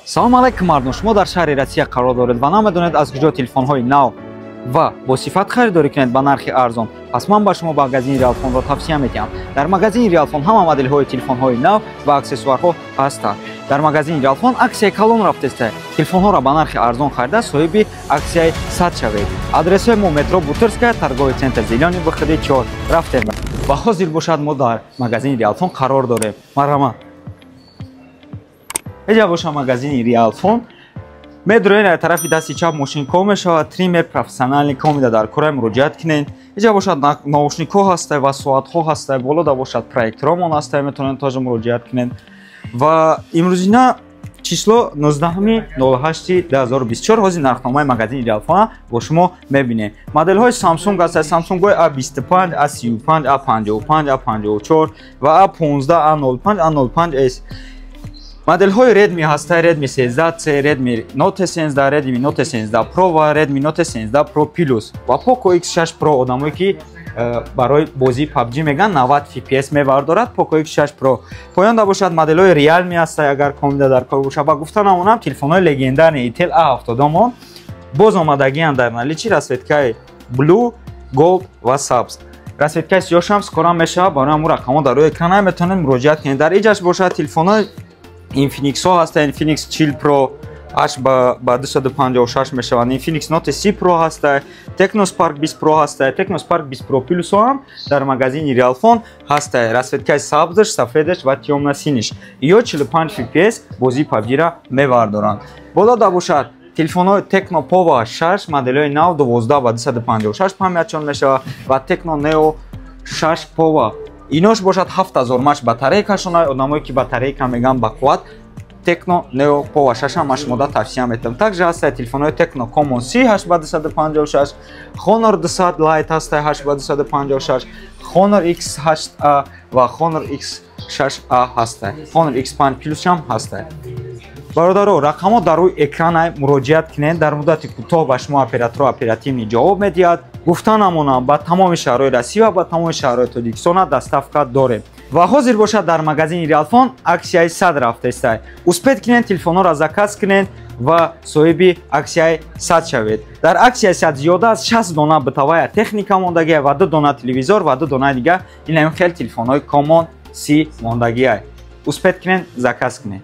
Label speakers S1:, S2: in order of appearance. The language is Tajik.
S1: Салом алайкум, мардум! Шумо дар шаҳри Россия қарор доред ва намедонед, аз куҷо телефонҳои нав ва бо сифат харидорӣ кунед ба нархи арзон. Пас ман ба шумо магазини Реалфонро тавсия медиҳам. Дар магазини Реалфон ҳама моделҳои телефонҳои нав ва аксессуарҳо ҳастанд. Дар магазини Реалфон аксияи калон рафтеста. Телефонҳоро ба нархи арзон харида, соҳиби аксияи 100 шавед. Адресҳои мо: метро Бутырская, торговый центр «Зелёный», выходи 4. Рафтем. Ва ҳозир бошад, мо дар магазини Реалфон қарор дорем. Марҳамат, эҷа боша магазини Реалфон. Медроен, дар тарафи дасти чап мошинко мешавад, триммер профессиональный комида дар кора, муроҷиат кунед. Иҷа бошад, наушникҳо ҳаста ва соатҳо ҳаста. Болода бошад, проекторомон ҳаста, метавонед тоже муроҷиат кунед. Ва имрӯзина число 19.08.2024. Ҳозир нархномаи магазини Реалфона бо шумо мебинем. Моделҳои Samsung ҳаста: Samsung-ҳои A25, A35, A55, A54 ва A15, A05, A05s. Моделҳои Redmi ҳаста: Redmi 13C, Redmi Note 13, Redmi Note 13 Pro ва Redmi Note 13 Pro Plus ва Poco X6 Pro. Одамое ки барои бозии PUBG меган, 90 FPS мебардорад Poco X6 Pro. Поёнда бошад, моделҳои Realme ҳаста, агар комида дар кор бошад. Ва гуфта намонам, телефонҳои легендарный Itel A70-мон боз омадагианд дар наличии, расцветкаи Blue, Gold ва сабз. Расцветкаи сиёшам скоро мешавад. Барои ҳамун рақамҳо дар рӯи экран, метавонед муроҷиат кунед. Дар иҷаш бошад, телефонҳои Infinix-ҳо ҳаста: Infinix 40 Pro 8 ба 256 мешаванд, Infinix Note 30 Pro ҳаста, Tecno Spark 20 Pro ҳаста, Tecno Spark 20 Pro Plus ҳам дар магазини Realphone ҳаста, расцветкаи сабзш, сафедаш ва тёмно-синиш. Ё 45 FPS бозии PUBG-ра мебардоранд. Болода бошад, телефонҳои Tecno Pova 6, моделҳои нав, 12 ба 256 памятчон мешавад ва Tecno Neo 6 Pova. Инош бошад, 7000 маш батарейкашон. Одамое ки батарейка меган ба қувват, Tecno Neo Pova 6 ман шумода тавсия метавам. Также ҳастае телефонҳои Tecno Camon C 8 ба 256, Honor 200 Lite ҳастае 8 ба 256, Honor X8a ва Honor X6a ҳастае, Honor X5 Plus ҳам ҳастае. Бародаро, рақамҳо дар рӯи экрана, муроҷиат кунед. Дар муддати кӯтоҳ ба шумо операторо оперативный ҷавоб медиҳад. Гуфта намонам, ба тамоми шаҳрҳои Россия ва ба тамоми шаҳрҳои Тоҷикистона доставка дорем. Ва ҳозир бошад, дар магазини Реалфон аксияи 100 рафтаистай. Успеть кунед, телефонҳоро заказ кунед ва соҳиби аксияи 100 шавед. Дар аксияи 100 зиёда аз 60 дона бытовая техника мондагия ва ду дона телевизор ва ду донаи дига, инам хел телефонҳои Camon C мондагия. Успеть кунед, заказ кунед.